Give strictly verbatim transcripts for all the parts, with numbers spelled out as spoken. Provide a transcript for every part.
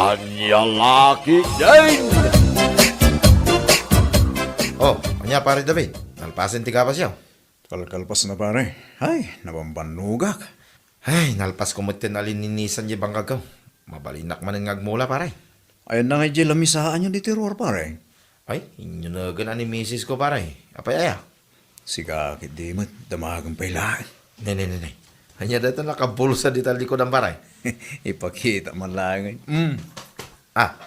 Ania la ketdin? Oh, ania, Pare David? Nalpasen ti gabasyo? Kalkalpas na, pare. Ay, nabambannogak. Ay, nalpasko met ti nalininisan diay bangkagko. Mabalinak manen nga agmula, pare. Ayanna ngay diay lamisaanyo ditoy ruar, pare? Ay, inyunegen a ni misis ko, pare. Apay aya? Sika ketdi met, damagen pay laeng. Ne, ne, ne, ne. Ania dayta nakabulsa dita likudan, pare? Ipakita man laeng. Mm. Ah,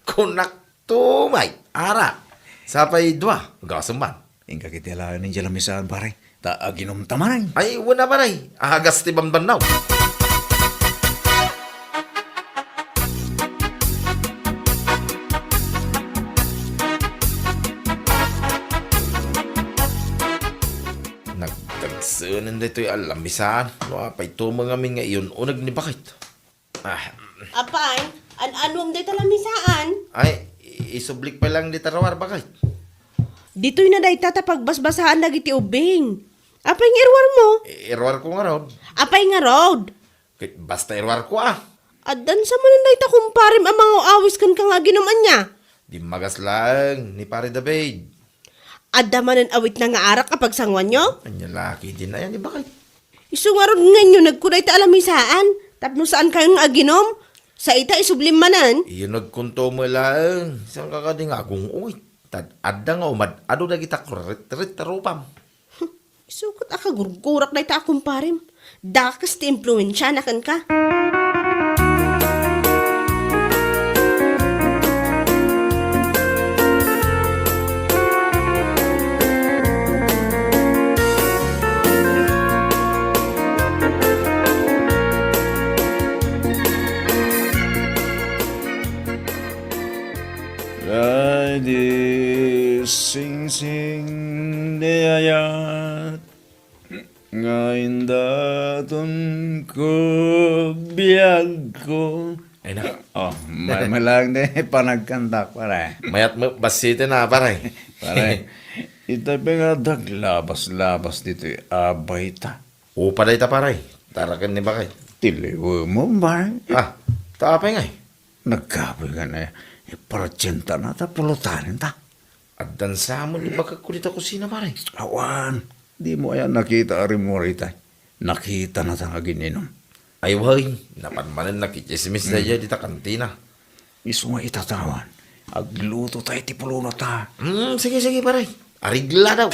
kunak tumay, ara. Sapay dua, gasem man. Inka ketdi laeng diay lamisaan, pare. Ta aginumta manen. Ay, wen a, pare. Agas ti bambannaw. Nagdagsenen daytoy a lamisaan. No, apay tumeng amin nga iyun-uneg ni Bakit? Ah. Apay, an-anuem dayta lamisaan? Ay, i-, isublik pay laeng dita ruar, Bakit? Ditoy na dayta ta pagbasbasaan dagiti ubbing. Apay nga iruarmo? I-, iruarko ngarud. Apay ngarud? Ket basta iruarko, ah. Addan sa manen dayta kumparem a mangaw-awis kenka nga aginum ania? Dimmagas laeng ni Pare David. Adda manen awitna nga arak a pagsanguanyo? Ania la ketdin aya ni Bakit? Isu ngarud nga inyunegko dayta a lamisaan, tapno saankayon nga aginum, sa ita isublim manen. Iyunegkonto met laeng, saanka kadi nga agung-uy? Tad-adda nga umad-adu dagita kuritrit a rupam. Isu ket a kagurgurak dayta a kumparem. Dakes ti impluensiana kenka. Ay, di singsing, di ayat. Nga indaton ko biagko. Ay, na. Oh, may, may lang din panagkantak, pare. Mayat mo, basiten na, pare. Pare, ita pa nga daglabas-labas dito, abay ta. Upa day ta, pare. Taraken ni Bakit. Tiliw mo, pare. Ah, ta apay ngay? Nagkapoy ka na, eh, paratienta na, ta pulutanen ta. Addan sa mo ni bakak ko dita kusina, pare. Awan, di mo aya nakita a rimmuar itay. Nakita na ta nga agin-inum. Ay, way, napan manen nakichismis da iya dita kantina. Isu nga itatawan. Agluto tayo ti puluna ta. Hmm, sige, sige, pare. Arigla daw.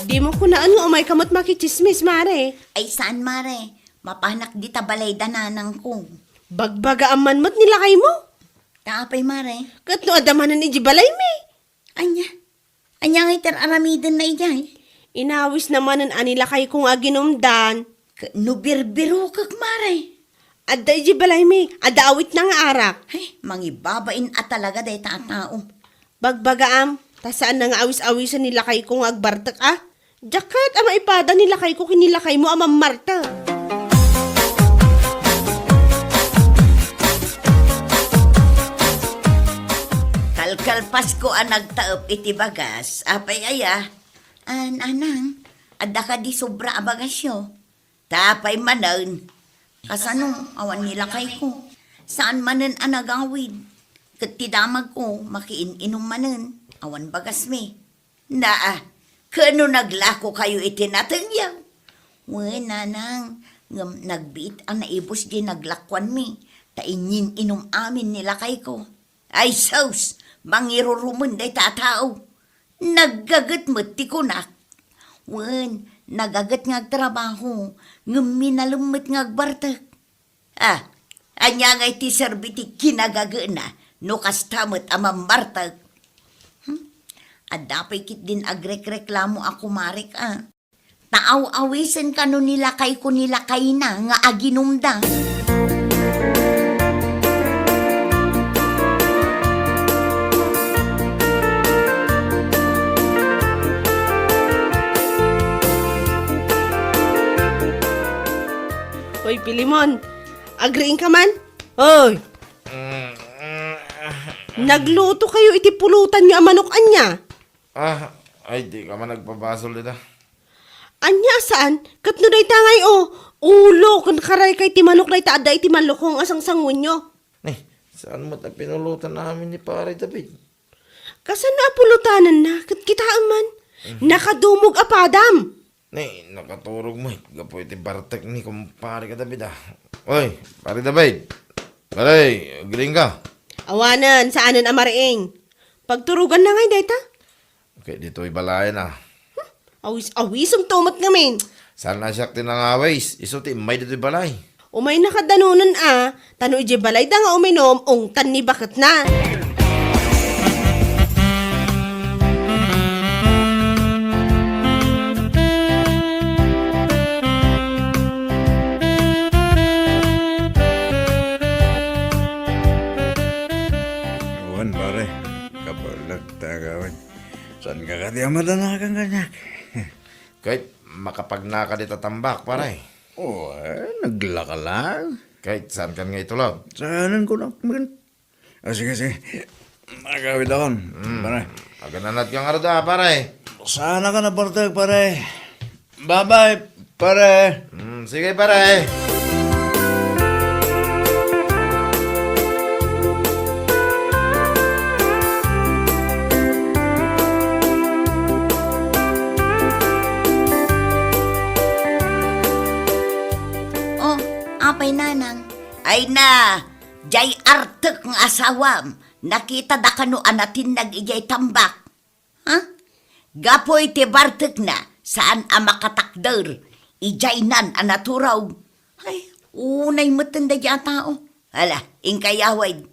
Di mo kunaan nga umay ka met makichismis, mare. Ay, saan, mare? Mapanak dita balay da nanangko. Bagbagaam man met ni lakaymo. Ta apay, mare? Ket no adda manen iti balaymi? Ania? Ania nga iti ar-aramidenna idiay? Inawisna manen a ni lakayko nga aginumdan. Ket no birbirokek, mare? Adda iti balaymi, adda awitna nga arak. Ay, mangibabain a talaga dayta a tao. Bagbagaam, ta saanna nga awis-awisen ni lakayko nga agbartek a. Diak kayat a maipada ni lakayko ken ni lakaymo a mammartek. Kalkalpasko a nagtaep iti bagas, apay aya? An, anang, adda kadi sobra a bagasyo? Ta apay manen? Kasano, awan ni lakayko. Saan manen a nagawid. Ket ti damagko, makiin-inum manen. Awan bagasmi. Naa, ket no naglakokayo iti natengyo? Wen, nanang, ngem nagbiit a naibus diay naglakuanmi, ta inyin-inum amin ni lakayko. Ay sus, mangirurumen dayta a tao. Naggaget met ti kunak. Wen, nagaget nga agtrabaho, ngem minalem met nga agbartek. Ah, ania ngay ti serbi ti kinagagena no kasta met a mammartek? Hmm? Adda pay ketdin agrekreklamo a kumarek a. Ta aw-awisen kano ni lakayko ni lakayna nga aginumda. Hoy, Pilimon, agriing ka man? Hoy! Nagluto kayo iti pulutanyo a manok ania? Ah, ay, di ka man nagpabasol dita. Ania a saan? Ket no dayta ngay, o, ulo ken karay kay ti manok dayta adda iti malukong a sangsanguenyo. Ni, saan met a pinulotan amin ni Pare David? Kasano a pulotanenna? Ket kitaem man, nakadumog a padam. Ni, nakaturog met gapu iti bartek ni kumpare ka David, a. Oy, Pare David. Pare, agiling ka? Awanen, saanen a mariing. Pagturoganna ngay dayta? Ket ditoy balayen, a. Awis, awisento met ngamin. Saan a siak ti nangawis? Isu ti immay ditoy balay. Umayna kadda nunen a, ta no idiay balayda nga uminom, ungtan ni baketna. Awan, pare. Kabaelak ta gawin. Saan ka kadi a madanagan kaniak? Ket makapagnaka dita tambak, pare. O, eh, naglaka lang. Ket saan kan nga itulog? Saanen ko na, men. Ah, sige, sige. Agawid akon, pare. Agananat ka nga rod, a, pare. Saan ka na, parte, pare? Bye-bye, pare. Mm, sige, pare. Oh, apay, nanang? Ay na, jay artek nga asawam, nakita da kano a natinnag ijay tambak? Ha? Gapu iti bartekna, saan a makatakder, ijaynan a naturog. Ay, unay metten daydi a tao. Ala, inka iyawid.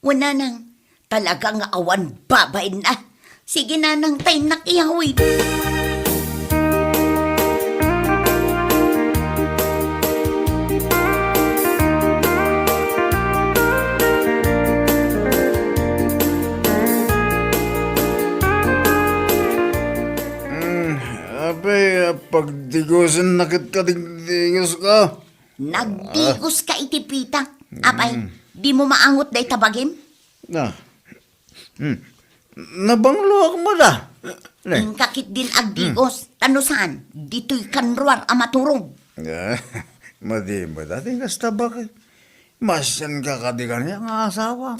Wen, nanang, talaga nga awan babainna. Sige, nanang, ta innak iyawid. Mm, apay, pagdigusen na ket kadigdigos ka? Nagdigos ka iti pitak. Apay, dimo maangot dayta bagim? Na. Hmm. Nabangloak met a. Ne. Inka ketdin agdigos. Ta no saan, ditoy kan ruar a maturog. Madi met a ti kasta, baket. Masianka kadi kaniak nga asawa.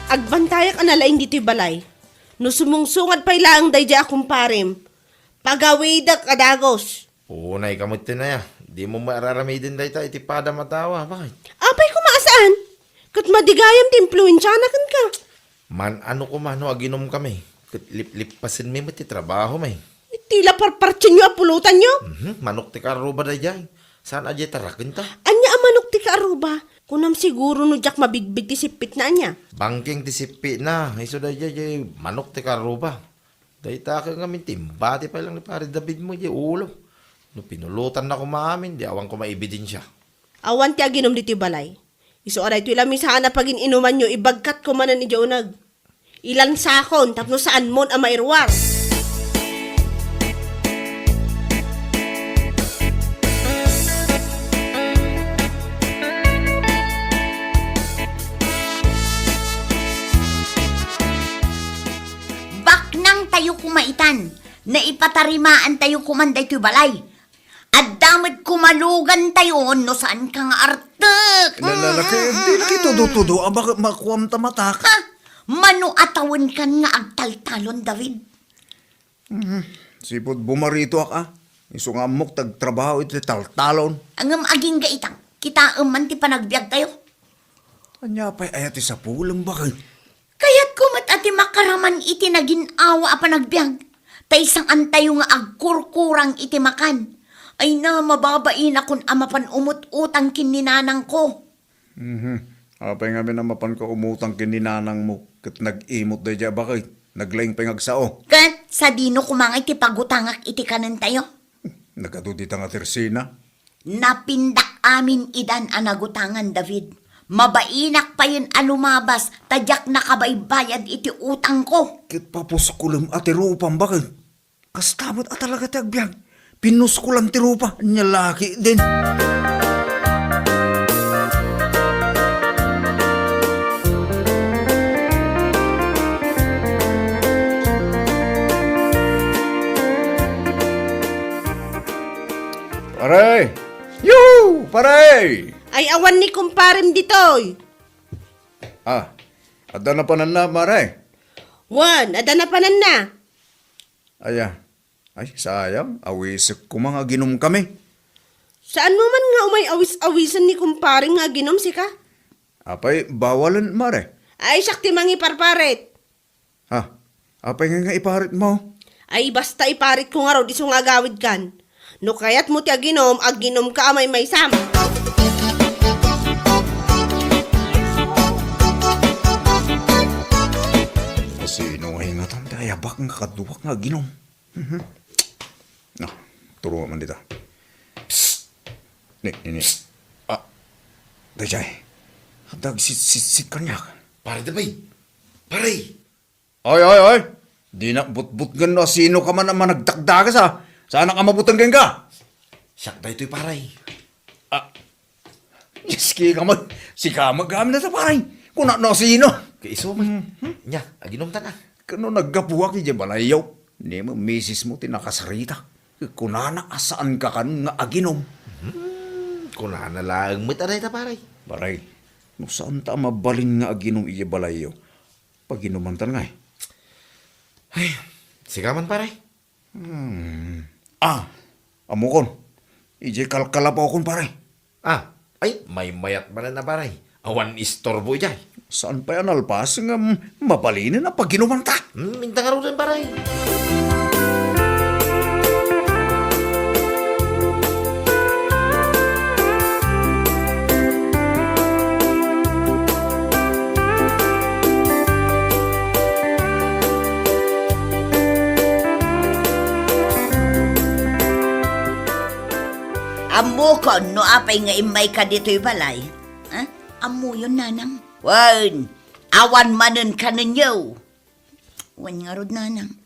Agbantayak a nalaing ditoy balay. No sumungsungad pay laeng daydiay a kumparem, pagawidek a dagus. Unay ka met ti naya. Dimo met araramiden dayta iti padam a tao, a, baket? Apay koma a saan? Ket madi gayam ti impluensiana kenka. Man-ano koma no aginom kami, ket liplippasenmi met ti trabahomi. Iti la parpartienyo a pulotanyo? Mhm, manok ti kaarruba daydiay. Saan a diay tarakenta? Ania a manok ti kaarruba? Kunam siguro no diak mabigbig ti sippitna ania. Bangking ti sippitna, isu daydiay, diay manok ti kaarruba. Dayta ket ngamin ti imbati pay lang ni Pare David mo diay ulo. No pinulotanna koma amin, di awan koma ebidensia. Awan ti aginom ditoy balay. Isu a daytoy lamisaen a pagin-inumanyo, ibagkatko manen idiay uneg. Ilansakon tapno saanmon a mairuar. Baknangtayo koma itan. Naipatarimaantayo koman daytoy balay. Adda met koma lugantayo no saanka nga artek. Lalala, mm, kay mm, di mm, nakitudo-tudo a baka makuam ta matak. Ha? Mano a tawenkan nga agtaltalon, David? Mhm. Sipud bumaritoak a. Isu nga ammok ti agtrabaho iti taltalon. Ngem agingga ita, kitaem man ti panagbiagtayo. Ania pay aya ti sapulem, baket? Kayatko met a ti makaraman iti nagin-awa a panagbiag, tay saantayo nga agkurkurang iti makan. Ay na, mababainakon a mapan umut-utang ken ni nanangko. Mhm. Apay ngamin a mapanka umutang ken ni nanangmo ket nag-imot daydiay a baket? Naglaing pay nga agsao. Ket sadino koma nga iti pagutangak iti kanentayo? Nagadu dita nga tersina. Napindak amin idan a nagutangan, David. Mabainak payen a lumabas ta diak nakabaybayad iti utangko. Ket papuskulem a ti rupam, baket? Kasta met a talaga ti agbiag. Pinuskolan ti rupa, nia la ketdin. Pare! Yoo! Pare! Ay, awan ni kumparem ditoy. Ah, adda napananna, pare? Wen, adda napananna. Aya, ay, sayang, awisek koma nga aginom kami. Saanmo man nga umay awis-awisen ni kumparem nga aginom, sika? Apay, bawalen, pare? Ay, siak ti mangiparparet. Ha? Apay nga, nga iparitmo? Ay, basta iparitko ngarud isu nga agawidkan. No kayatmo ti aginom, aginomka a maymaysam. Sino nga ingatan ti ayabak nga kaduak nga aginom? Mhm. Ah, turo man dita. Psst! Ni, ni, ni. Ah, dayjay. Dagsitsitsit kaniak. Pare, dapay. Pare! Oy, oy, oy! Dinak butbutngen no sino ka man a managdakdagas, a. Saanak a mabuteng kenka? Siak daytoy, pare. Ah, yes, kika man. Sika man gamin na sa, pare. Kuna no sino? Kaiso man. Mhm. Nia, aginomtan a. Kano naggapuak idiay balayyo? Ni mo, misismo ti nakasarita. Kunana a saanka kano nga aginom. Hmm, kunana laeng met a dayta, pare. Pare, no saanta a mabalin nga aginom idiay balayyo, paginumantan ngay. Ay, sika man, pare. Hmm. Ah, ammokon. Idiay kalkalapawkon, pare. Ah, ay, maymayat manen a, pare. Awan istorbo idiay. Saan pay a nalpas ngem mabalinen a paginumanta? Hmm, inta ngaruden, pare. Ammokon no apay nga immayka ditoy balay. Ha? Ammoyon, nanang? Wen, awan manen kanenyo. Wen ngarud, nanang.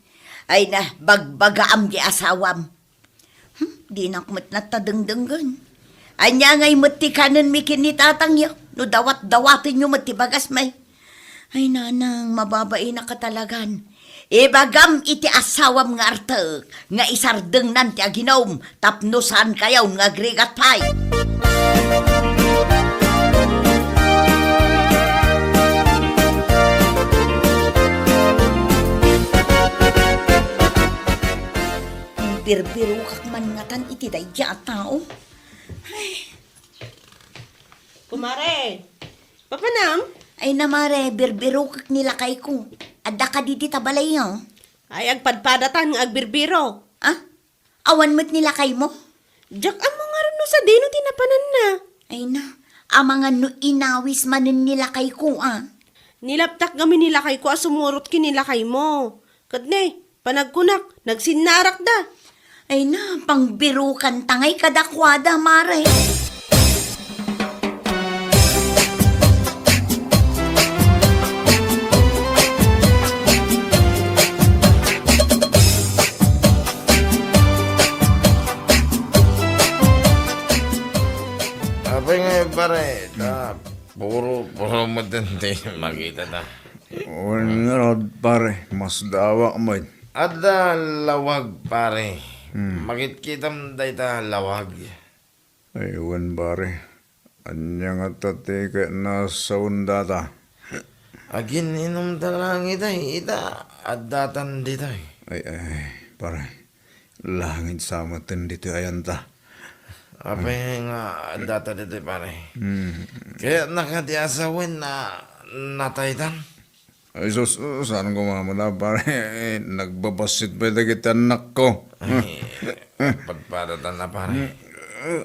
Ay na, bagbagaam ti asawam. Hmm, dinak met natadengdenggen. Ania ngay met ti kanenmi ken ni tatangyo? No dawat-dawatenyo met ti bagasmi. Ay, nanang, mababainak a talagan. Ibagam iti asawam nga artek nga isardengnan ti aginom tapno saankayon nga agrigat pay. Birbirokak man ngatan iti daydiay a tao. Ay. Kumare, papanam? Ay na, mare, birbirokak ni lakayko. Adda kadi dita balayyo? Ay, agpadpadatan nga agbirbiro. Ah? Awan met ni lakaymo? Diak ammo ngarud no sadino ti napananna. Ay na, amangan no inawis manen ni lakayko, a. Nilaptak ngamin ni lakayko a sumurot ken ni lakaymo. Ket ne, panagkunak, nagsinnarakda. Ay na, pangbirokanta ngay kadakuada, mare. Apay nga, pare, ta puro, puro met ti makita ta. Wen ngarud, pare, masdawak met. Adda lawag, pare. Hmm. Makitkitam dayta lawag. Ay, wen, pare. Ania ngata ti kayatna a sawen data? Agin-inumta laeng itay, ita, addatan ditoy. Ay, ay, pare. Langit sa metten ditoy ayanta. Apay nga addata ditoy, pare? Hmm. Kayatna kadi a sawen a nataydan? Ay, sus, saan ko mamuna, pare? Nagbabassit pay dagiti annakko. Ay, padpadatan a, pare. Eh,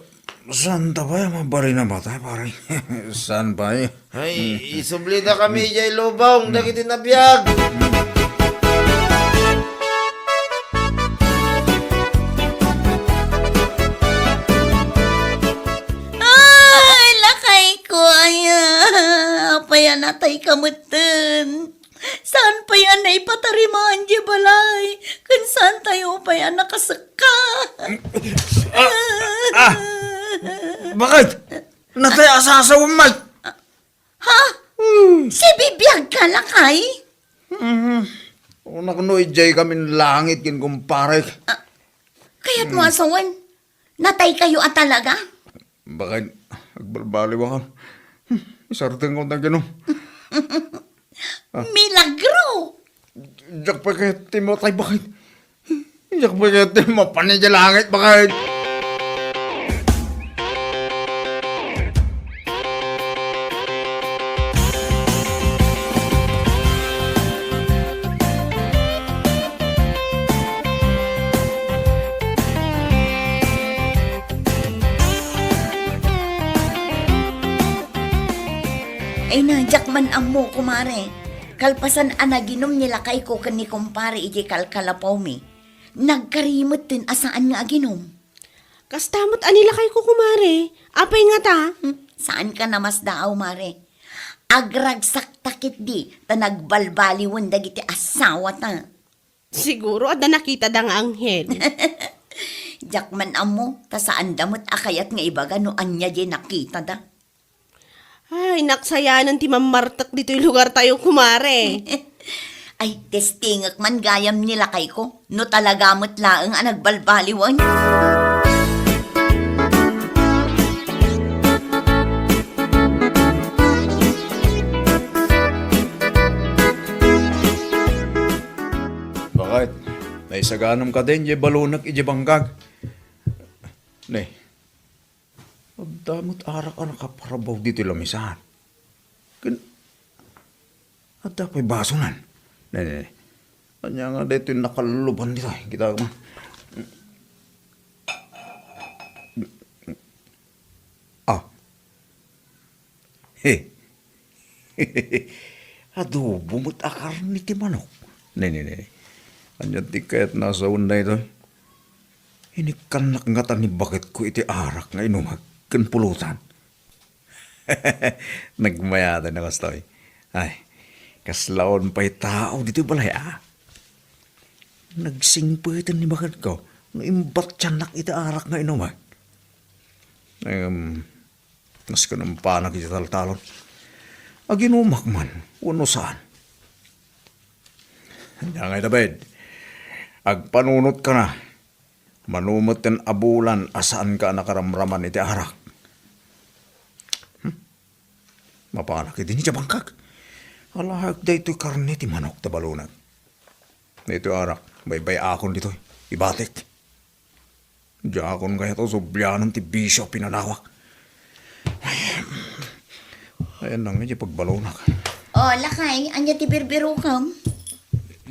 saan ta pay a mabalin a matay, pare? Saan pay? Ay, isublida kami idiay lubong dagiti nabiag. Ay, lakayko, aya. Apay a natayka metten? Saan pay a naipatarimaan diay balay? Ken saan tayo pay a nakasekka? Ah! Ah! Bakit? Natay a sasawem, Mike? Ha? Hmm. Sibibiag ka, lakay? Mhm. Unak no idiay kamin langit ken kumparek. Ah, kayat mo a sawen? Natay kayo a talaga? Bakit? Agbalbaliw ako. Hmm, isardeng ko na gano. Milagro! Diak pay kayat ti matay, bakit? Diak pay kayat ti mapan idiay langit, bakit? Ay na, diak man ammo, kumare. Kalpasan a naginom ni lakayko ken ni kumpare iti kalkalapawmi, nagkari metten a saan nga aginom. Kasta met a ni lakayko, kumare. Apay ngata? Hmm, saan ka namasdaaw, mare. Agragsakta ketdi ta nagbalbaliwen dagiti asawata. Siguro adda nakitada nga anghel. Diak man ammo, ta saanda met a kayat nga ibaga no ania diay nakitada. Ay, naksayanan ti mammartek ditoy lugartayo, kumare. Ay, testingek man gayam ni lakayko, no talaga met laeng a nagbalbaliwen. Bakit? Naisaganam kadin diay balonak idiay bangkag? Ne, adda met arak a nakaparbaw ditoy lamisan. Ken adda pay basonan. Ne, ne, ne. Ania nga daytoy nakalluban ditoy? Kita man. Ah. He. Adobo met a karne ti manok. Ne, ne, ne. Ania ti kayat a sawen daytoy? Inikkannak ngata ni baketko iti arak nga inumek ken pulotan. Nagmayat a kastoy. Ay, kaslaon pay tao ditoy balay, a? Nagsingpeten ni baketko no imbattiannak iti arak nga inumek. Em, Maski no impanak iti taltalon, aginumak man wenno saan. Ania ngay, David, agpanunotka na. Mano metten a bulan a saanka a nakaramraman iti arak? Hmm? Mapanak idi idiay bangkag. Alaek daytoy karne ti manok ta balonak. Daytoy arak, baybay-akon ditoy. Ibatik. Diakon kayat a sublianan ti bisio a pinanawak. Ay, ayan na nga, diay pagbalonak. O, lakay, ania ti birbirokem?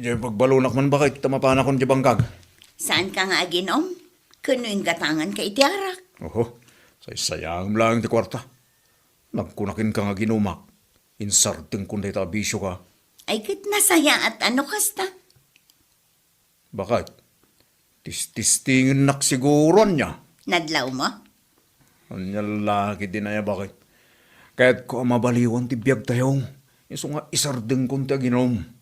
Diay pagbalonak man bakit ta mapanakon diay bangkag? Saanka nga aginom? Ken no inggatanganka iti arak? Oho, saysayangem laeng ti kuarta. Nagkuna kenka nga aginumak. Insardengkon dayta a bisioka. Ay, ket nasayaat a no kasta. Bakit? Tististingennak siguro, ania? Nadlawmo? Ania la ketdin aya, bakit? Kayatko a mabaliwan ti biagtayo. Isu nga isardengkon ti aginom.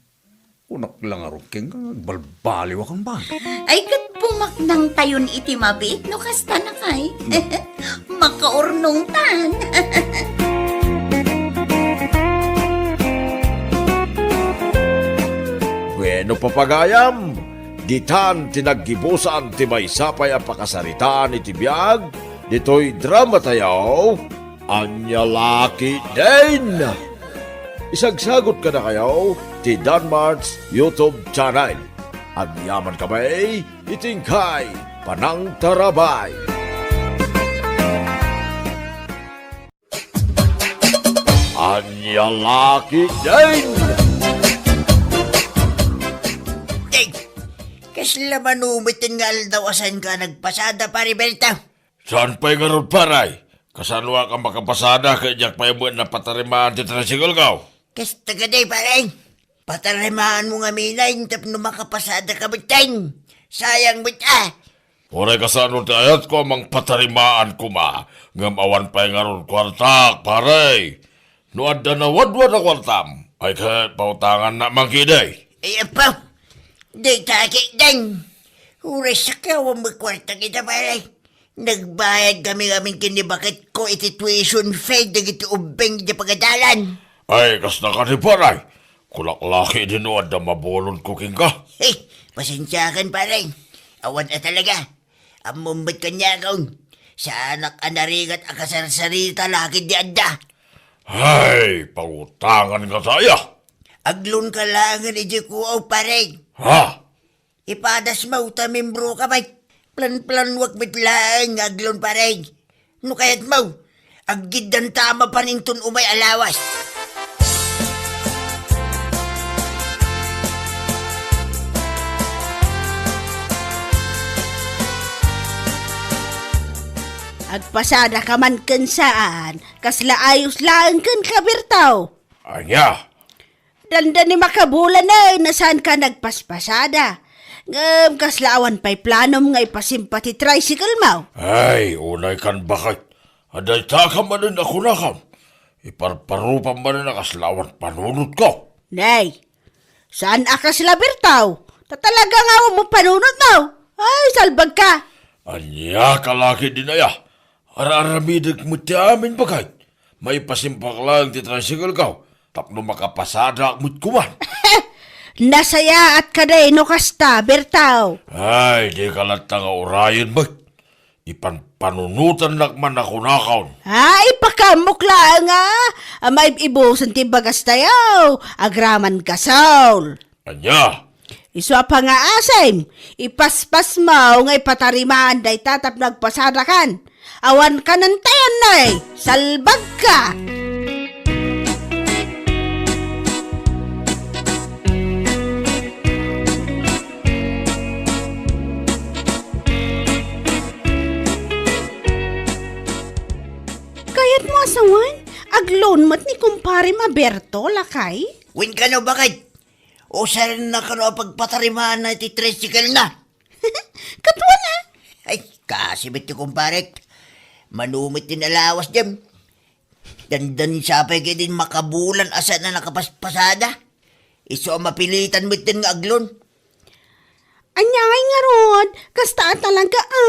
Kunak la ngarud kenka nga agbalbaliwakon, ba? Ay, ket pumaknangtayon iti mabiit no kasta, lakay. Makaurnongtan. Bueno, papagayam, ditan ti naggibusan ti maysa pay a pakasaritaan iti biag ditoy dramatayo, Ania la ketdin. Isagsagut kadakayo ti Danmart's YouTube channel. Agyaman kami iti inkay panangtarabay. Ania la ketdin. Ay, kasla mano metten nga aldaw a saanka a nagpasada, Pare Berto? Saan pay ngarud, pare? Kasanoak a makapasada ket diak pay met napatarimaan ti tricycle ko? Kasta kadi, pare. Patarimaanmo ngamin tapno makapasadaka metten. Sayang met, a. Uray kasano ti ayatko a mangpatarimaan koma, ngem awan pay ngarud kuartak, pare. No adda nawadwad a kuartam, Ay, ket pautangannak man kadi. Ay, apo. Dayta ketdin. Uray sakawan met kuarta ita, pare. Nagbayad kami ngamin ken ni baketko iti tuition fee dagiti ubbing iti pagadalan. Ay, kasta kadi, pare. Kulak la ketdin no adda mabulonko kenka. Hey, pasensiakan, pare. Awan a talaga. Ammom met kaniakon. Saanak a narigat a kasarsarita la ketdi adda. Ay, pautangan ngata aya. Ag-loan ka laengen idiay kuaw, pare. Ha? Ipadasmo ta membroka met. Plan-planuak met laeng nga ag-loan, pare. No kayatmo, aggiddanta mapan inton umay a lawas. Agpasadaka man ken saan, kasla ayos laeng kenka, Berto. Ania? Dandani makabulan, eh, no saanka nagpaspasada. Ngem kasla awan pay planom nga ipasimpa ti tricycle mo? Ay, unay kan baket. Adda ita ka manen a kunakam. Iparparupam manen a kasla awan panunotko. Nay, saan a kasla, Berto? Ta talaga nga awan mo panunot mo. Ay, salbag ka. Ania ka la ketdin aya? Ar-aramidek met ti amin, baket. Maipasimpak laeng ti tricycle ko tapno makapasadaak met koma. Nasayaat kadi no kasta, Berto. Ay, dika latta nga urayen met. Ipanpanunotannak man a kunakon. Ay, pakaamok laeng a. Maib-ibusen ti bagas tayo. Agraman gasol. Ania? Isu a pangaasim, ipaspasmo nga ipatarimaan dayta tapno agpasadakan. Awan kanentayan, nay, salbagka! Kayatmo a sawen, ag-loan met ni kumparem a Berto, lakay? Wen kano, baket? Usarna kano a pagpatarimaanna iti tricycle na. Katuan a? Ay, kasi met ti kumparek. Mano met ti nalawas dem. Dandani sapay ketdin makabulan a saan a nakapaspasada. Isu a mapilitan metten nga ag-loan. Ania ngay ngarud, kasta a talaga a.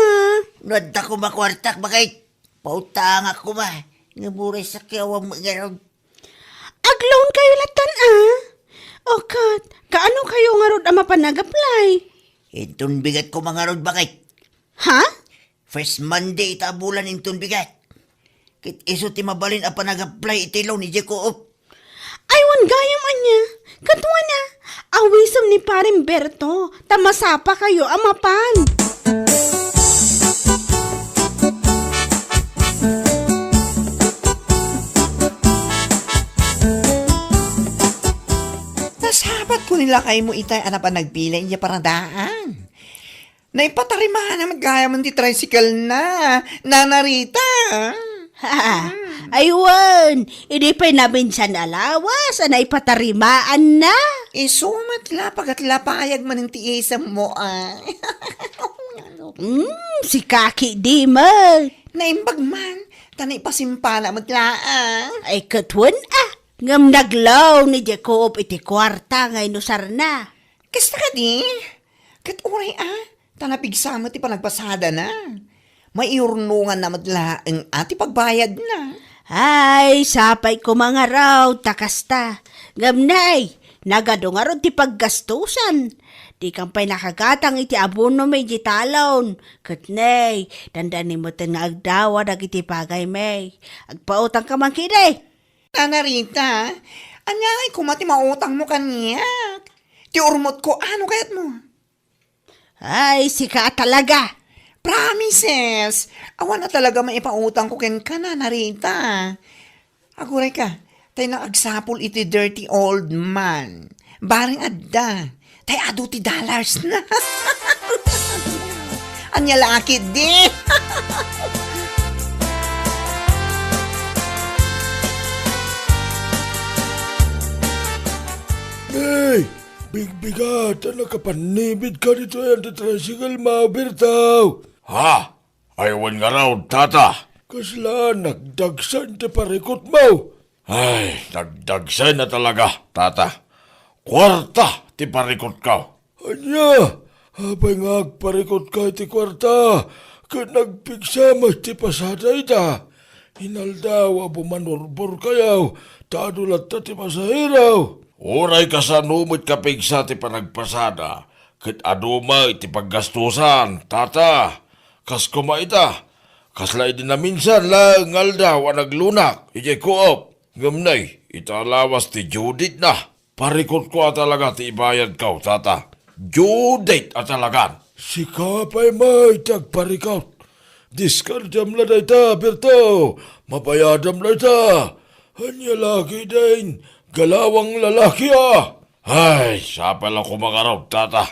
No adda koma kuartak, baket. Pautangak koma. Nga buray sakyawan met ngarud. Ag-loan kayo latan a? O ket, kaano kayo ngarud a mapan ag-apply? Inton bigat koma ngarud, baket. Ha? First Monday ita a bulan inton bigat. Ket isu ti mabalin a panag-apply iti loan idiay Coop. Ay, wen gayam ania. Katuan a, awisem ni Pareng Berto, ta masapa kayo a mapan. Nasabat ko ni lakaymo itay a napan nagpila idiay paradaan. Naipatarimaanna met gayam ti tricycle na, Nana Rita. Ha, ay wen, idi pay nabinsan a lawas a naipatarimaanna. Isu met la, pagatlapayag manen ti isemmo, a. Hmm, sika ketdi met. Naimbag man, ta naipasimpana met laeng. Ay, ket wen a, ngem naglaw ni Jacob iti kuarta nga inusarna. Kasta kadi? Ket uray a, ta napigsa met ti panagpasadana. Maiurnonganna met laeng a ti pagbayadna. Ay, sapay koma ngarud ta kasta. Ngem nay, nagadu ngarud ti paggastusan. Dikam pay nakagatang iti abonom idiay talon. Ket nay, dandani metten nga agdawa dagiti bagaymi. Agpautangka man kadi. Nana Rita, ania ngay koma ti mautangmo kaniak? Ti urmotko, ano kayatmo? Ay, sika a talaga. Promises! Awan a talaga maipautangko kenka, Nana Rita. Aguray ka, tay naagsapul iti dirty old man. Bareng adda, tay adu ti dollars na. Ania la ketdi? Hey! Bigbigat a nakapannibit ka ditoy anti-tricycle mo, Berto. Ha? Ay, wen ngarud, tata. Kasla nagdagsen ti parikutmo. Ay, nagdagsen a talaga, tata. Kuarta ti parikutko. Ania? Apay nga agparikutka iti kuarta ket nagpigsa met ti pasada ita? Inaldaw a bumanurbor kayo, ta adu latta ti pasahero. Uray kasano met kapigsa ti panagpasada, ket adu met ti paggastusan, tata. Kas koma ita, kasla idi naminsan laeng nga aldaw a naglunak idiay Coop. Ngem nay, ita lawas ti due date na. Parikutko a talaga ti ibayadko, tata. Due date a talagan. Sika pay met ti agparikut. Diskardiam la dayta, Berto. Mabayadam la ita. Ania la ketdin, galawang lalaki a. Ay, sapay la koma ngarud, tata.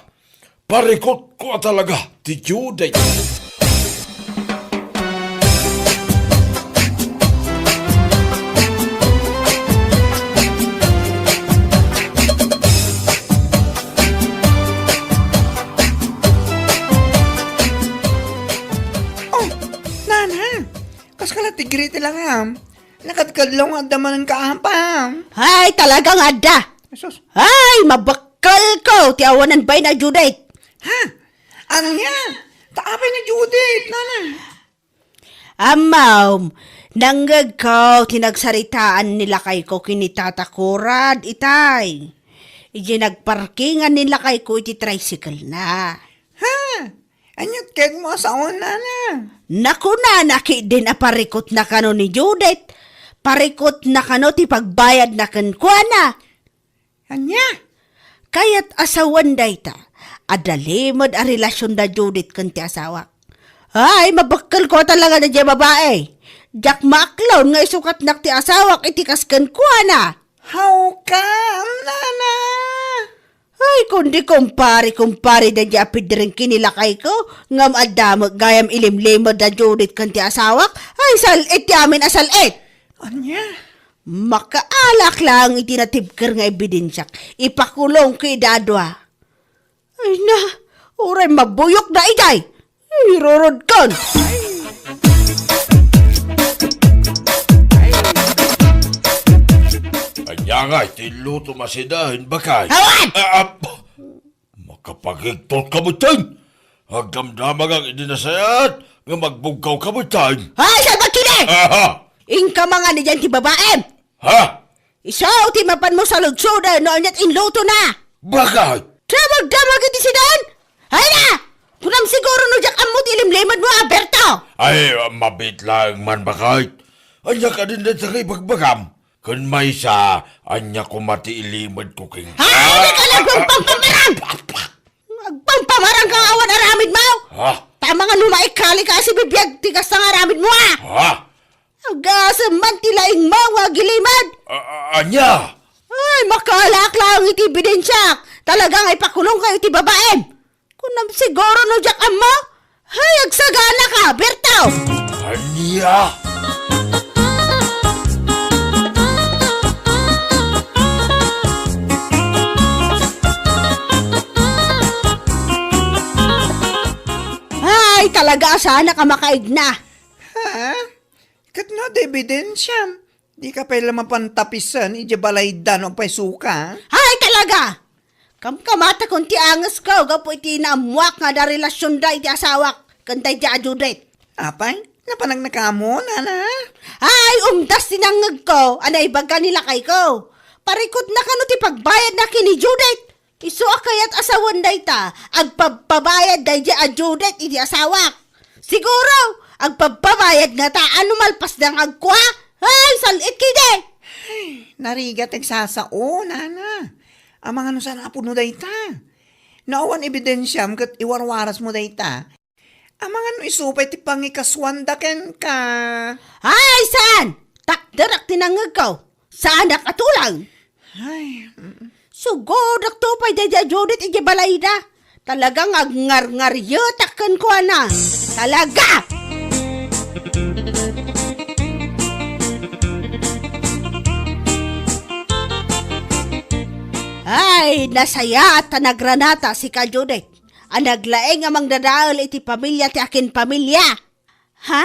Parikutko a talaga ti due date. Oh, nana, kas ka la ti Gretel a ngam. Nakadkadlaw nga adda manen ka apam. Ay, talaga nga adda. Jesus. Ay, mabakkelko ti awanan bain a due date. Ha? Ania? Ta apay nga due date, nana? Ammom, nangngegko ti nagsaritaan ni lakayko ken ni Tata Kurad itay. Idiay nagparkingan ni lakayko iti tricycle na. Ha? Aniat ket mo a saon, nana? Nakunana ketdin a parikutna kano ni Judith. Parikutna kano ti pagbayadna kenkuana. Ania? Kayat a sawen dayta. Adda limed a relasion da Judith ken ti asawak. Ay, mabakkelko a talaga daydiay babai. Diak maaklon nga isukatnak ti asawak iti kas kenkuana. Hawkam, nana? Ay, kundi kumpare, kumpare, daydiay a pidring ken ni lakayko, ngem adda met gayam ilimlimed da Judith ken ti asawak. Ay, sal-it ti amin a sal-it. Ania? Makaalak laeng iti natibker nga ebidensiak. Ipakulongko ida a dua. Ay na, uray mabuyokda idiay. Irurodkon. Ania nga iti luto masida, hin bakay? Awan! Ah, ah, makapagigtot ka met, ten. Agdamdamagak idi nasayaat nga magbugkaw ka met, ten. Ay, salbag kidi! Aha! Inka mangan idiay ti babaem. Ha? Isu ti mapanmo saludsoden no aniat inlutona. Bakay? Damagdamag iti sidan? Ay na! Kunam siguro no diak ammo ti ilimlimedmo, Alberto! Ay, mabiit laeng man, bakay. Ania kadin dayta nga ibagbagam? Ken maysa, ania koma ti ilimedko kenka? Ay, di ka nagpampamarang! Agpampamarang ka nga awan aramidmo! Ha? Tama nga no maikali ka a sibibiag ti kasta nga aramidmo, a! Ha? Agasem man ti laingmo nga agilimed! A-, a-, ania? Ay, makaalak laeng iti ebidensiak. Talaga nga ipakulongko iti babaem. Kunam siguro no diak ammo? Ay, agsagana ka, Berto! Ania? Ay, talaga a saanak a makaigna. Ha? Ket no adda ebidensiam, dika pay la mapan tapisen idiay balayda no apay suka? Ay, talaga! Kamkamatakon ti angesko gapu iti naammoak nga adda relasionda iti asawak ken daydiay a Judith. Apay, napanagna kamo, nana? Ay, umdas ti nangngegko a naibaga ni lakayko. Parikutna kano ti pagbayadna ken ni Judith. Isu a kayat a sawen dayta, agpabpabayad daydiay a Judith iti asawak. Siguro, agpabpabayad ngata a no malpasda nga agkua. Ay, sal-it kidi! Ay, narigat ti agsasao, nana. Amangan no saan a pudno dayta. No awan ebidensiam ket iwarwarasmo dayta. Amangan no isu pay ti pangikasuanda kenka. Ay, saan! Takderak ti nangngegko. Saanak a tulang. Ay, mm. Sugudakto pay daydiay a Judith idiay balayda. Talaga nga agngarngarietak kenkuana. Talaga! Ay, nasayaat ta nagranata sika, Judith. A naglaing a mangdadael iti pamilia ti akin pamilia. Ha?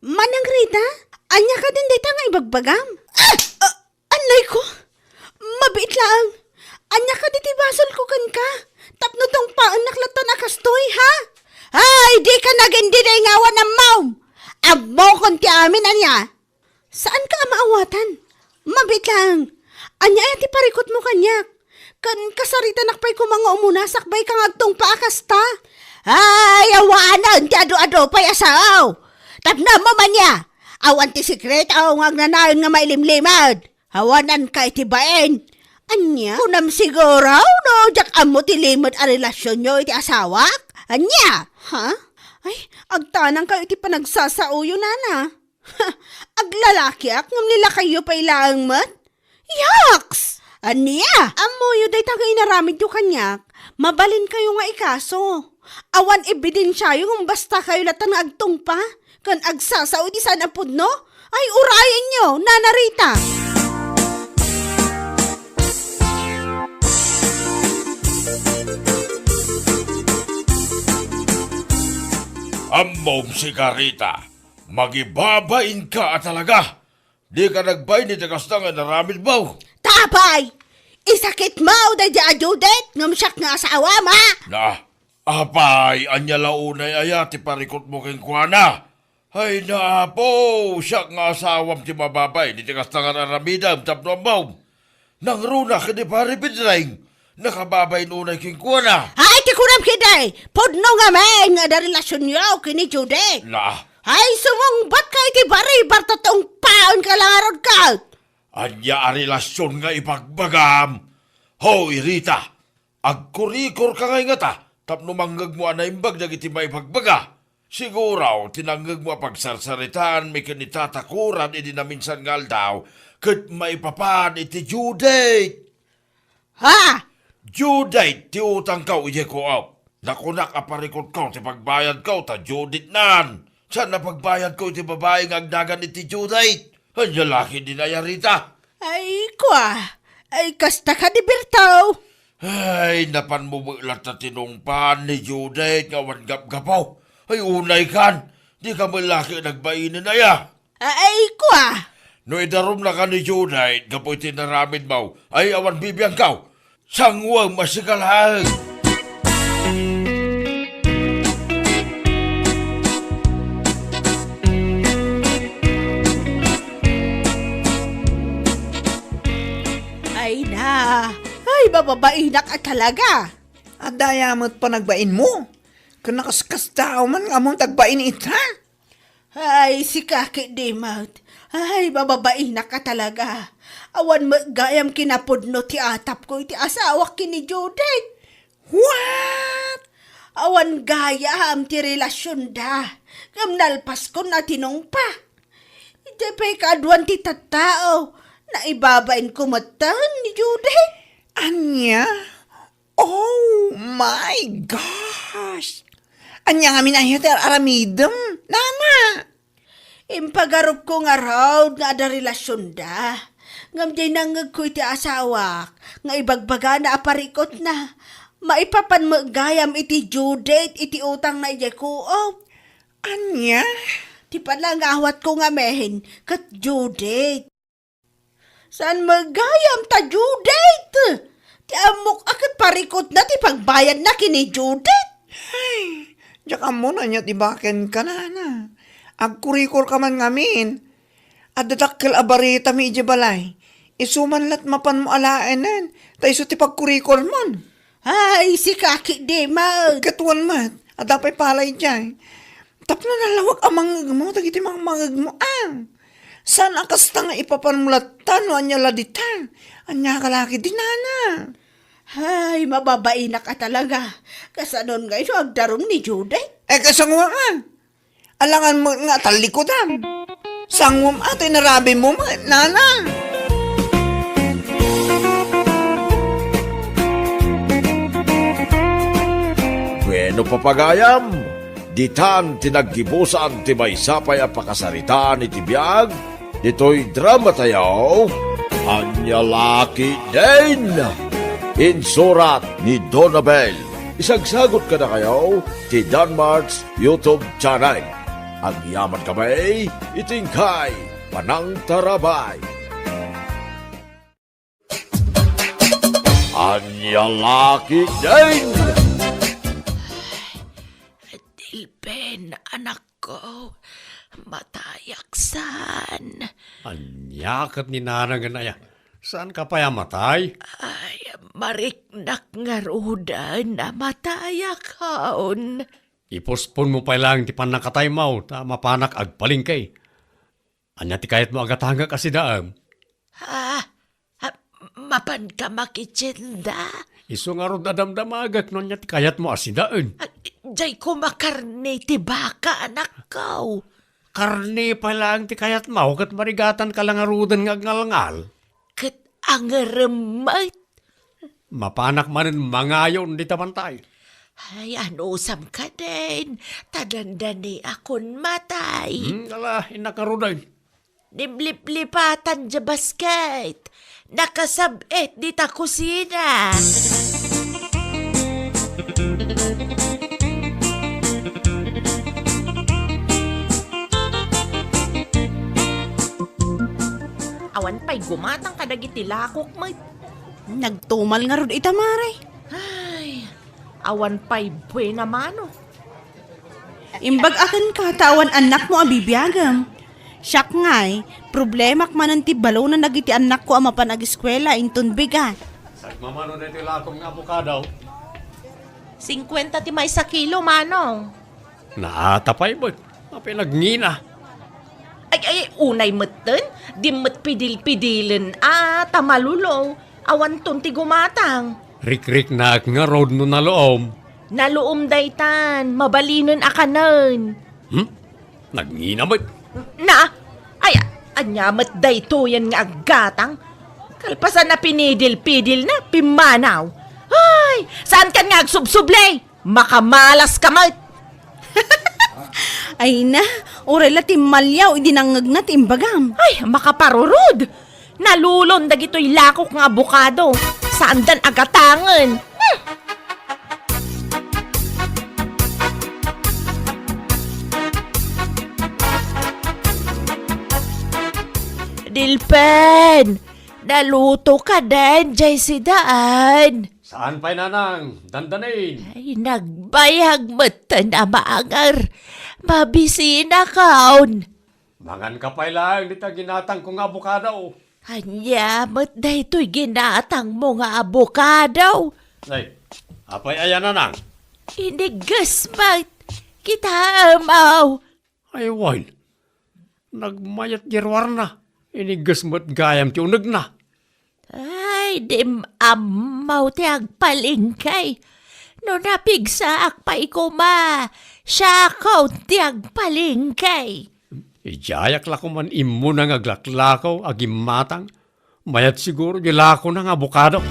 Manang Rita? Ania kadin dayta nga ibagbagam? Ah! Ah! Ay ko, mabiit laeng. Ania kadi ti basolko kenka? Tapno tungpaennak latta a kastoy, ha? Ay, dika nagindinay nga awan ammom! Ammokon ti amin, ania? Saanka a maawatan? Mabiit laeng. Ania aya ti parikutmo kaniak? Ken kasaritanak pay koma nga umuna sakbay ka nga agtungpa a kasta. Ay, awanen ti adu-adu pay a sao. Tapno ammom ania? Awan ti sekreto nga agnanayon nga mailimlimed. Awananka iti bain. Ania? Kunam siguro no diak ammo ti limed a relasionyo iti asawak? Ania? Ha? Ay, agtanangkayo iti panagsasaoyo, nana. Aglalakiak ngem ni lakayyo pay laeng met? Yaks! Ania? Ammoyo dayta nga inaramidyo kaniak, mabalinkayo nga ikaso. Awan ebidensiayo ngem bastakayo latta nga agtungpa ken agsasao iti saan a pudno? Ay, urayenyo, Nana Rita! Ammom sika, Rita. Magibabainka a talaga. Dika nagbain iti kasta nga inaramidmo. Ta apay, isakitmo daydi a Judith ngem siak nga asawam, a? Na, apay, ania la unay aya ti parikutmo kenkuana? Ay, na, Apo, siak nga asawam ti mababain iti kasta nga aramidem tapno ammom. Nangruna ken ni Pare Pedring, nakababain unay kenkuana. Ay, ti kunam ketdi, pudno ngamin nga adda relasionyo ken ni Judith. Na. Ay, sumungbatka iti baribar ta tungpaenka la ngarud ket. Ania a relasion nga ibagbagam? Hoy, Rita, agkurikorka ngay ngata tapno mangngegmo a naimbag dagiti maibagbaga. Siguro, ti nangngegmo a pagsarsaritaanmi ken ni Tata Kuran idi naminsan nga aldaw, ket maipapan iti Judith. Ha? Judith ti utangko idiay co-op. Nakunak a parikutko ti pagbayadko ta Judith nan. Saan a pagbayadko iti babai nga agnagan iti Judith? Ania la ketdin aya, Rita? Ay, kua. Ay, kasta kadi, Berto. Ay, napanmo met latta tinungpaan ni Judith nga awan gapgapo. Ay, unaykan, dika met la ket nagbainen aya. Ay, kua. No idarumnaka ni Judith gapu iti inaramidmo, ay awan bibiangko. Sanguem a sika laeng. Ay na, ay, mababainak a talaga. Adda aya met panagbainmo? Ken nakaskasdaaw man nga ammom ti agbain ita? Ay, sika ketdi met. Ay, mababainak a talaga. Awan met gayam kinapudno ti atapko iti asawak ken ni Judith. What? Awan gayam ti relasionda. Ngem nalpaskon a tinungpa. Idiay pay kaaduan ti tattao, naibabainko metten ni Judith. Ania? Oh my gosh! Ania ngamin aya ti ar-aramidem, nana? Impagarupko ngarud nga adda relasionda. Ngem diay nangngegko iti asawak nga ibagbagana a parikutna. Maipapan met gayam iti due date iti utangna idiay co-op. Ania? Ti panangawatko ngamin ket due date. Saan met gayam ta due date? Ti ammok a ket parikutna ti pagbayadna ken ni Judith. Ay, diak ammo no ania ti bakenka, nana. Agkurikorka man ngamin. Adda dakkel a baritami idiay balay. Isu man la't mapanmo alaenen, ta isu ti pagkurikormon. Ay, sika ketdi met. Ket wen met, adda pay pala idiay. Tapno nalawag a mangngegmo dagiti mangmangegmo, a. Saan a kasta nga ipapanmo latta no ania la dita? Ania ka la ketdi, nana? Ay, mababainak a talaga. Kasanon ngay no agdarum ni Judith? Eh, kasango nga. Alangan met nga tallikudam. Sanguem a ti narabimo met, nana. Bueno, papagayam, ditan ti naggibusan ti maysa pay a pakasaritaan iti biag ditoy dramatayo, Ania la ketdin? Insurat ni Donabel. Isagsagut kadakayo ti Danmart's YouTube channel. Agyamankami iti inkay panangtarabay. Ania la ketdin? Dilben, anakko, matayak saan. Ania ket ni nanangen aya? Saanka pay a matay? Ay, mariknak ngaruden a matayakon. Iposponmo pay laeng ti pannakataymo ta mapanak agpalengke. Ania ti kayatmo a gatangek a sidaem? Ah, ah, mapanka makitienda? Isu ngarud a damdamagek no ania ti kayatmo a sidaen. Ah, diay koma karne ti baka, anakko. Karne pay laeng ti kayatmo, ket marigatanka la ngaruden nga agngalngal. Ket angerem met. Mapanak manen mangayon dita bantay. Ay, anusam kadin, ta dandaniakon matay. Hmm, ala, innak ngaruden. Nimliplipatan diay basket. Nakasab-et dita kusina. Awan pay gumatang kadagiti lakok met. Nagtumal ngarud ita, mare. Ay, awan pay buena mano. Imbag-ak kenka ta awan annakmo a bibiagem. Siak ngay, problemak manen ti balonen dagiti annakko a mapan ageskuela inton bigat. Sagmamano daytoy lakom nga abokado. Singkuenta ti maysa kilo, manong. Naata pay met. Apay nagngina? Ay, ay, unay metten, di met pidil-pidilen a ta malulo. Awanton ti gumatang. Rikriknak ngarud no naluom. Naluom daytan, mabalinen a kanen. Hmm? Nagngina met. Na, ay, ania met daytoyen nga aggatang? Kalpasan a pinidil-pidilna, pimmanaw. Ay, saankan nga agsubsubli? Makamalas ka met! Ay na, uray la timmaliaw idi nangngegna ti imbagam. Ay, makaparurod! Nalulon dagitoy lakok nga abokado. Saandan a gatangen. Hmm. Dilpen! Naluto ka den, jay sidaan. Saan pay, nanang, dandanin? Ay, nagbayag metten a maanger. Mabisinakon. Manganka pay laeng dita ginatangko nga abokado. Ania met daytoy ginatangmo nga abokado? Ay, apay aya, nanang? Inigges met. Kitaem, aw. Ay, wen. Nagmayat di ruarna. Inigges met gayam ti unegna. Ay, dim ammo ti agpalengke. No napigsaak pay koma, siakon ti agpalengke. Idiayak la koman immuna nga aglaklakaw a gimmatang. Mayat siguro di lakona nga abokado.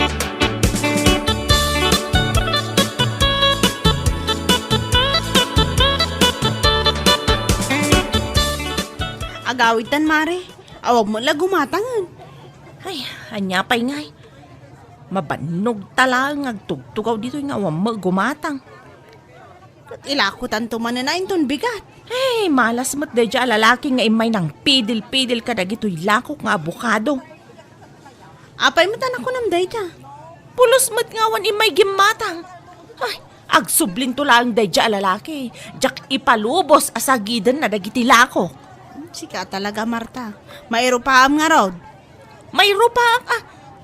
Agawidtan, mare. Awan met la gumatangen. Ay, ania pay ngay? Mabannog ta laeng nga agtugtugaw ditoy nga awan met gumatang. Ket ilakotanto manen a inton bigat. Ay, malas met daydiay a lalaki nga immay nangpidil-pidil kadagitoy lakok nga abokado. Apay met a nakunam dayta? Pulos met nga awan immay gimmatang. Ay, agsublinto laeng daydiay a lalaki. Diak ipalubos a sagidenna dagiti lakok. Hmm, sika talaga, Marta. Mairupaam ngarud. Mairupaak a,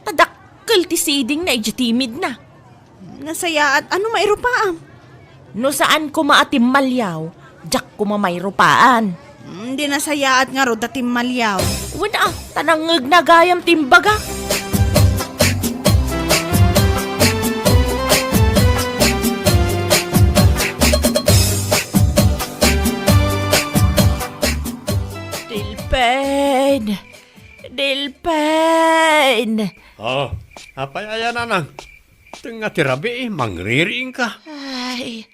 ta dakkel ti sidingna idiay timidna. Nasayaat, ano mairupaam? No saan koma a timmaliaw, diak koma mairupaan. Hmm, di nasayaat ngarud ta timmaliaw. Wen a, ta nangngegna gayam ti imbagak. Dilpen! Dilpen! Oh, apay aya, nanang? Tengnga ti rabii, mangririingka. Ay,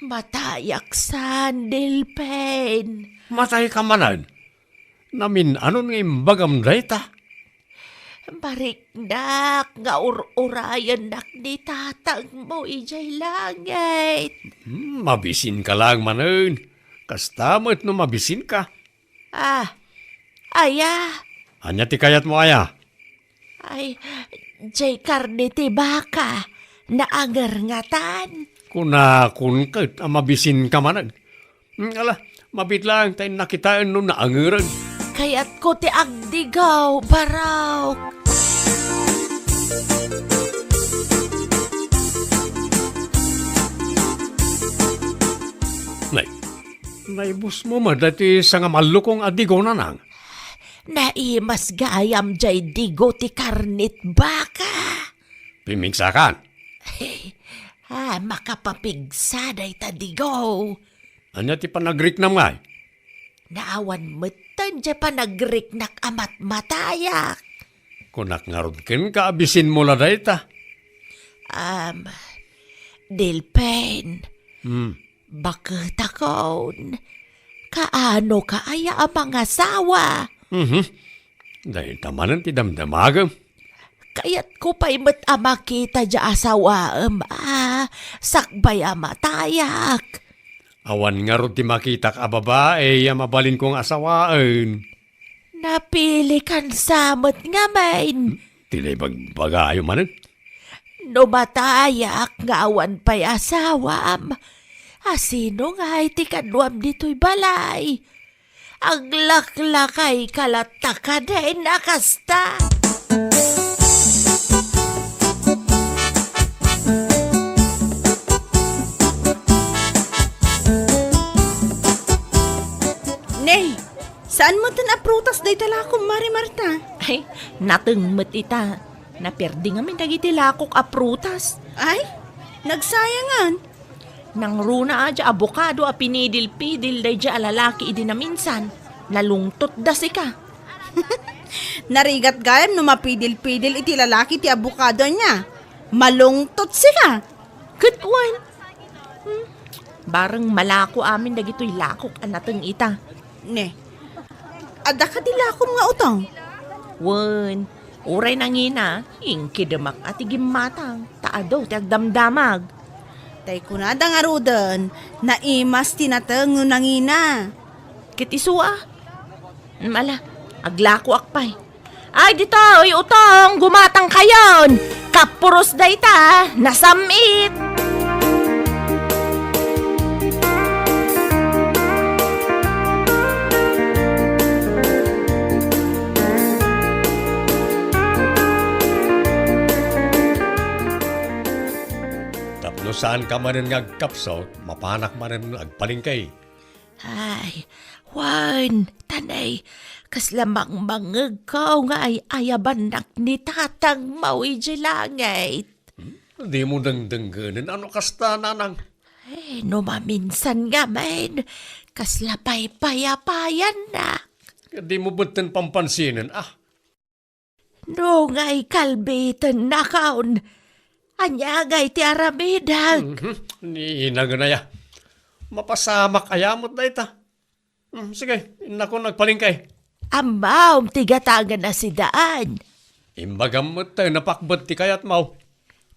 matayak saan, Dilpen. Matayka manen? Namin-anon nga imbagam dayta? Mariknak nga ur-urayennak ni tatangmo idiay langit. Hmm, mabisinka laeng manen. Kasta met no mabisinka. Ah, aya? Ania ti kayatmo aya? Ay, Jay karne ti baka, naangernatan. Kunakon ket a mabisinka manen. Hmm, ala, mabiit laeng ta innak kitaen no naangeren. Kayatko ti agdigaw, Barok. Nay, naibusmo met daytoy sangamallokong a digo, Nanang? Naimas gayam jay digo ti karnet baka. Pimigsakan. Ah, makapapigsa dayta digo. Ania ti panagriknam ngay? Naawan metten jay panagriknak a matmatayak. Kunak ngarud kenka a bisinmo la dayta. Am, Delpen. Hmm. Baketakon, kaano ka aya a mangasawa? Mhm. Dayta manen ti damdamagem. Kayatko pay met a makita diay asawaem a sakbay a matayak. Awan ngarud ti makitak a babai a mabalinko nga asawaen. Napilikan sa met ngamin. Ti naibagbagayo manen? No matayak nga awan pay asawam, asino ngay ti kaduam ditoy balay? Aglaklakayka latta kadin a kasta. Nay, saan metten a prutas dayta lakom, Mari Marta? Ay, nateng met ita. Naperdi ngamin dagiti lakok a prutas. Ay, nagsayangan. Nangruna a diay abokado a pinidil-pidil daydiay a lalaki idi naminsan. Nalungtotda sika. Narigat gayam no mapidil-pidil iti lalaki ti abokado ania. Malungtot sika. Ket wen. Hmm. Bareng malako amin dagitoy lakok a nateng ita. Ne. Adda kadi lakom nga utong? Wen, uray nangina, inkidemak a ti gimmatang, ta adu ti agdamdamag. Tay kunada ngaruden, naimas ti nateng no nangina. Ket isu a? Mala, aglakoak pay. Ay, ditoy, utong, gumatangkayon! Kapuros dayta, nasam-it! Tapno saanka manen nga agkapsut, mapanak manen agpalengke. Ay, wen, ta nay, kasla mangmangngegko nga ay-ayabannak ni tatangmo idiay langit. Hmm? Dimo dengdengngenen a no kasta, Nanang? Ay, no maminsan ngamin, kasla paypayapayannaka. Dimo metten pampansinen, a? No ngay kalbitennakon, ania ngay ti aramidek? Mhm. Ni inagana aya. Mapasamak aya met dayta. Hmm, sige, innakon agpalengke. Ammom ti gatangen a sidan. Imbagam met ta napakbet ti kayatmo.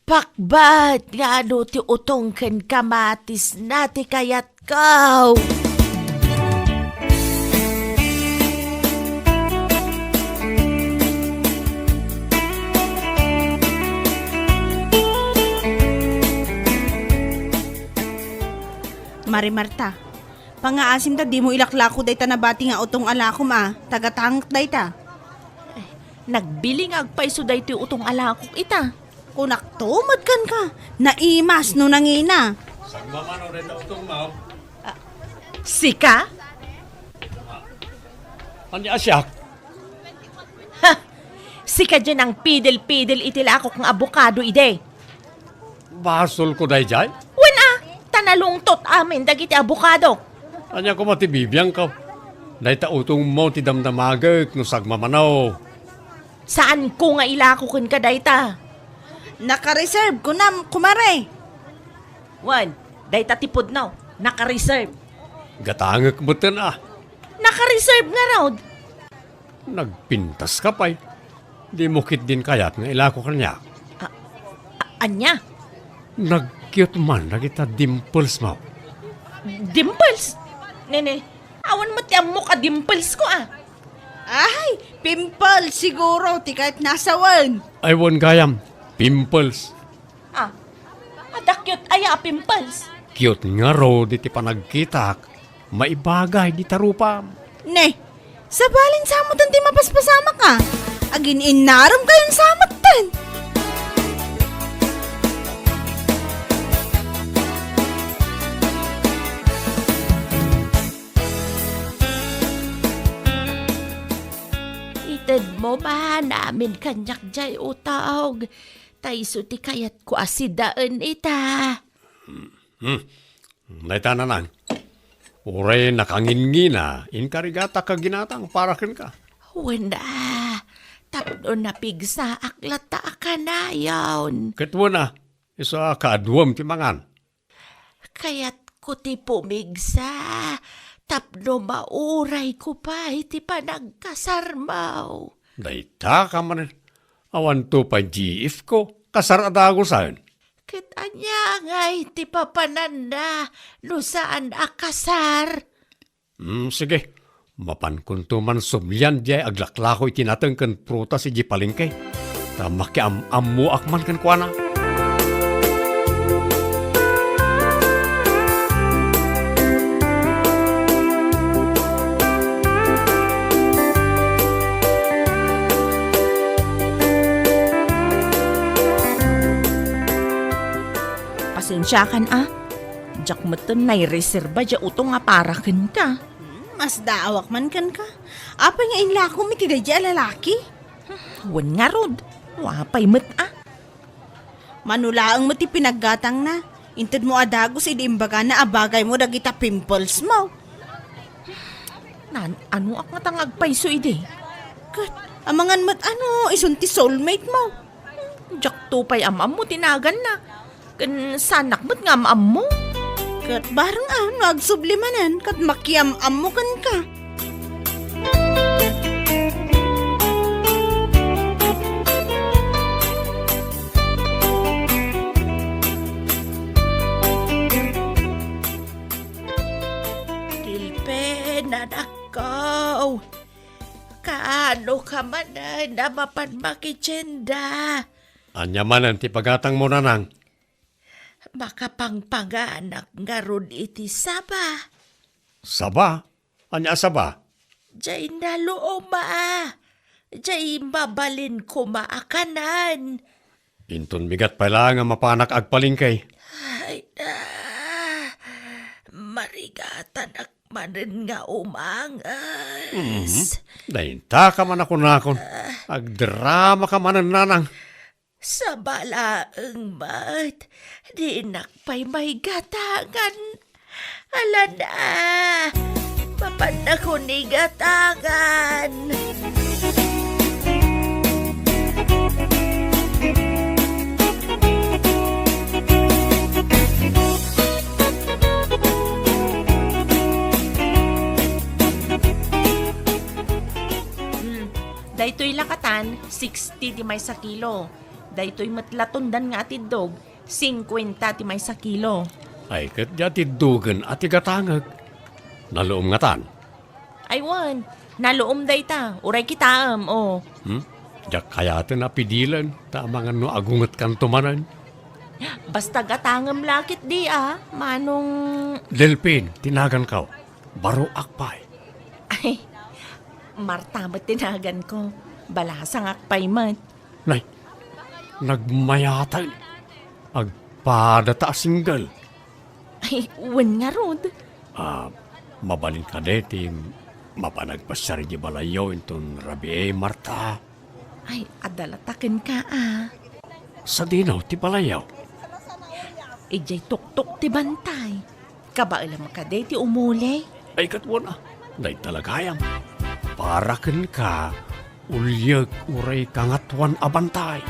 Pakbat nga adu ti utong ken kamatisna ti kayatko. Mari Marta, pangngaasim ta dimo ilaklako dayta nabati nga utong a lakom a, ta gatangek dayta. Nagbili nga agpayso daytoy utong a lakok ita. Kunakto met kenka, naimas no nangina. Sagmamano dayta utongmo. Ah, sika? Ania a siak? Ha! Sika diay nangpidil-pidil iti lakok nga abokado idi. Basolko daydiay? Wen a, ta nalungtot amin dagiti abokado. Ania koma ti bibiangko? Dayta utongmo ti damdamagek no sagmamano. Saanko nga ilako kenka dayta. Naka-reserve, kunam, kumare. Wen, dayta ti pudno, naka-reserve. Gatangek metten a. Naka-reserve ngarud. Nagpintaska pay. Dimo ketdin kayat nga ilako kaniak. A-, a-, ania? Nag-cute man dagita dimples mo. Dimples? Nene, awan met ti ammok a dimples ko, a. Ay, Pimple siguro ti kayatna a sawen. Ay, wen gayam, pimples. Ah, adda cute aya a pimples? Cute ngarud iti panagkitak. Maibagay dita rupam. Ne, sabali, samoten ti mapaspasamak a. Agin-innarem kayon samoten. Itedmo man amin kaniak jay utog, ta isu ti kayatko a sidaen ita. Hmm. Dayta, Nanang. Uray nakangingina, inkarigatak a ginatang para kenka. Wen a, tapno napigsaak latta a kanayon. Ket wen a, isu a kaaduem ti mangan. Kayatko ti pumigsa, tapno maurayko pay ti panagkasarmo. Dayta ka manen, awanto pay G F ko, kasar a dagusen. Ket ania ngay ti papananna no saan a kasar? Hmm, sige. Mapankonto man sublian diay aglaklako iti nateng ken prutas idiay palengke. Ta makiam-ammoak man kenkuana. Pasensiakan a. Diak metten naireserba diay utong a para kenka. Hmm, masdaawak man kenka. Apay nga inlakom iti daydiay a lalaki? Wen ngarud, apay met a. Mano laeng met ti pinaggatangna. Intedmo a dagus idi imbagana a bagaymo dagita pimples mo. Naan-anoak ngata nga agpayso idi? Ket amangan met a no isun ti soulmate mo. Diakto pay am-ammo ti naganna. Ken saanak met nga am-ammo. Ket bareng a no agsubli manen ket makiam-ammo kenka. Tilpen, anakko. Kaano ka manen a mapan makitienda? Ania manen ti pagatangmo, Nanang? Makapangpanganak ngarud iti saba. Saba? Ania a saba? Jay naluom a. Jay mabalin koma a kanen. Inton bigat pay laeng a mapanak agpalengke. Ay, ah, marigatanak manen nga umanges. Mhm. Dayta ka man a kunakon. Ah. Agdrama ka manen, Nanang. Saba laeng met, dinak pay maigatangan. Ala na, mapannakon igatangan. Hmm, daytoy lakatan, sixty ti maysa kilo. Daytoy met la tundan nga atiddog, singkuenta ti maysa kilo. Ay, ket di atiddogen a ti gatangek. Naluom ngatan? Ay, wen. Naluom dayta. Uray kitaem, o. Hmm? Diak kayaten a pidilen, ta amangan no agungetkanto manen. Basta gatangem la ketdi a, manong Delpin, ti naganko. Baroak pay. Ay, Marta met ti naganko. Balasangak pay met. Nay, nagmayaten. Agpadata a single. Ay, wen ngarud. Ah, mabalin kadi ti mapan agpasiar idiay balayyo inton rabii, Marta? Ay, adda latta kenka a. Sadino ti balayyo? Idiay tuktok ti bantay. Kabaelam kadi ti umuli? Ay, ket wen a. Dayta la gayam. Para kenka, uliek uray kangatoan a bantay.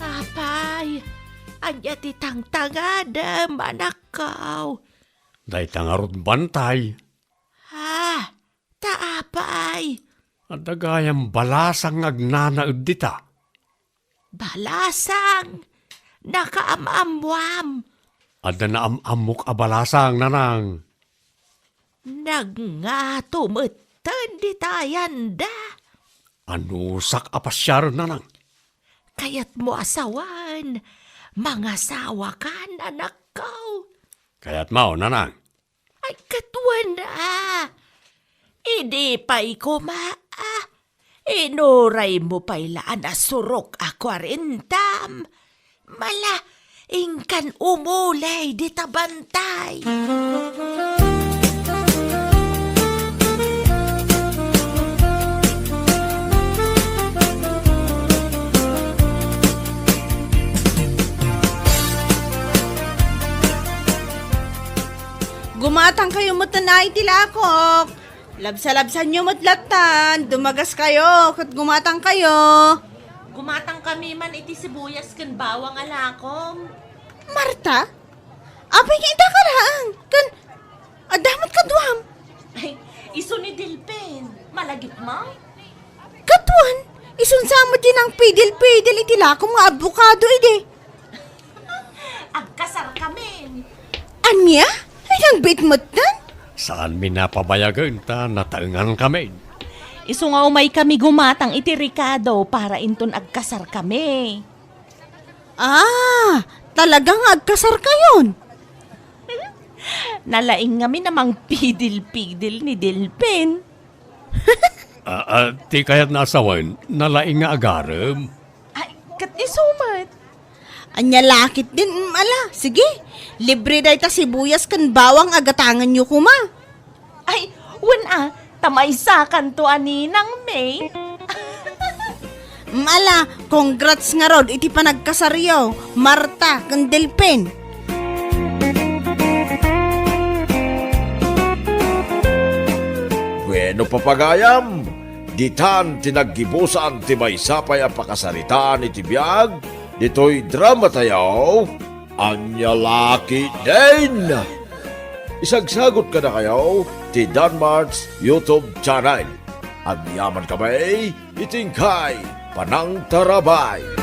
Apay, ania ti tangtangadem, anakko? Dayta ngarud bantay. Ah, ta apay? Adda gayam balasang nga agnanaed dita. Balasang? Nakaam-ammoam. Adda naam-ammok a balasang, nanang. Nagngato metten dita yanda. Anusak a pasiaren, nanang. Kayatmo a sawen, mangasawakan, anakko. Kayatmo, nanang. Ay, ket wen a. Idi pay koma a. Inuraymo pay la a nasurok a kuarentam. Mala, inkan umuley dita bantay. Gumatangkayo metten a iti lakok. Labsalabsanyo met lattan, dumagaskayo, ket gumatangkayo. Gumatangkami man iti sibuyas ken bawang a lakom. Marta? Apay nga ita ka laeng? Ken adda met kaduam? Ay, isu ni Delfin. Malagipmo? Kaduan, isun sa met ti nangpidil-pidil iti lakom nga abokado idi. Agkasarkamin. Ania? Ay, nang bitmetten? Saanmi a pabayagen ta nataengankamin. Isu nga umaykami gumatang iti rekado para inton agkasarkami. Ah, talaga nga agkasarkayon? Nalaing ngamin a mangpidil-pidil ni Delfin. Ah, ah, ti kayatna a sawen, nalaing nga agarem. Ay, ket isu met. Ania la ketdin, mm, ala, sige. Libre dayta sibuyas ken bawang a gatangenyo koma. Ay, wen a, ta maysakanto a ninang May. Mm, ala, congrats ngarud iti panagkasaryo, Marta ken Delfin. Bueno, papagayam, ditan ti naggibusan ti maysa pay a pakasaritaan iti biag ditoy dramatayo, Ania la ketdin. Isagsagut kadakayo ti Danmart's YouTube channel. Agyamankami iti inkay panangtarabay.